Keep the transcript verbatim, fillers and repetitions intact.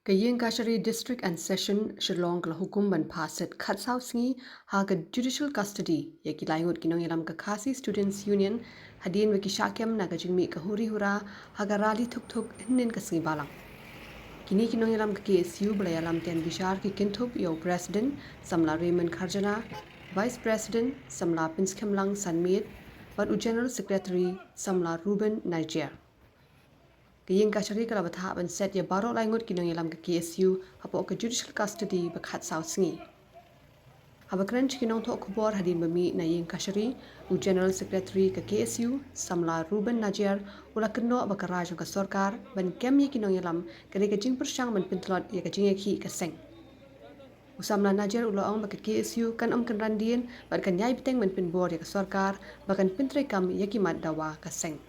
Ka Iingkashari District and Session Shillong ka la hukum ban phah set khatsaw sngi ha ka judicial custody ïa ki laingut ki nongïalam ka Khasi Students Union hadien ba ki shah kem na ka jingmih ka huri hura ha ka rally thuk thuk hynnin ka sngi Balang. Kine ki nongïalam ka K S U ba la ïalam ten bishar ki kynthup ïa u President Samla Raymond Kharjana, Vice President Samla Pynskhem Lang Sanmiet, bad u General Secretary Samla Reuben Najiar. Ka Iingkashari ka la bthah ban set ïa baroh laingut ki nongïalam ka K S U hapoh ka judicial custody ba khatsaw sngi. Haba kren sha ki nongthoh khubor hadien ba mih na Iingkashari, u General Secretary ka K S U Samla Reuben Najiar u la kynnoh ba ka rai jong ka sorkar ban kem ïa ki nongïalam ka dei ka jingpyrshang ban pyntlot ïa ka jingïakhih ka seng. U Samla Najiar u la ong ba ka K S U kan ym kynran dien bad kan ïai bteng ban pynbor ïa ka sorkar ba kan pyntreikam ïa ki mat dawa ka seng.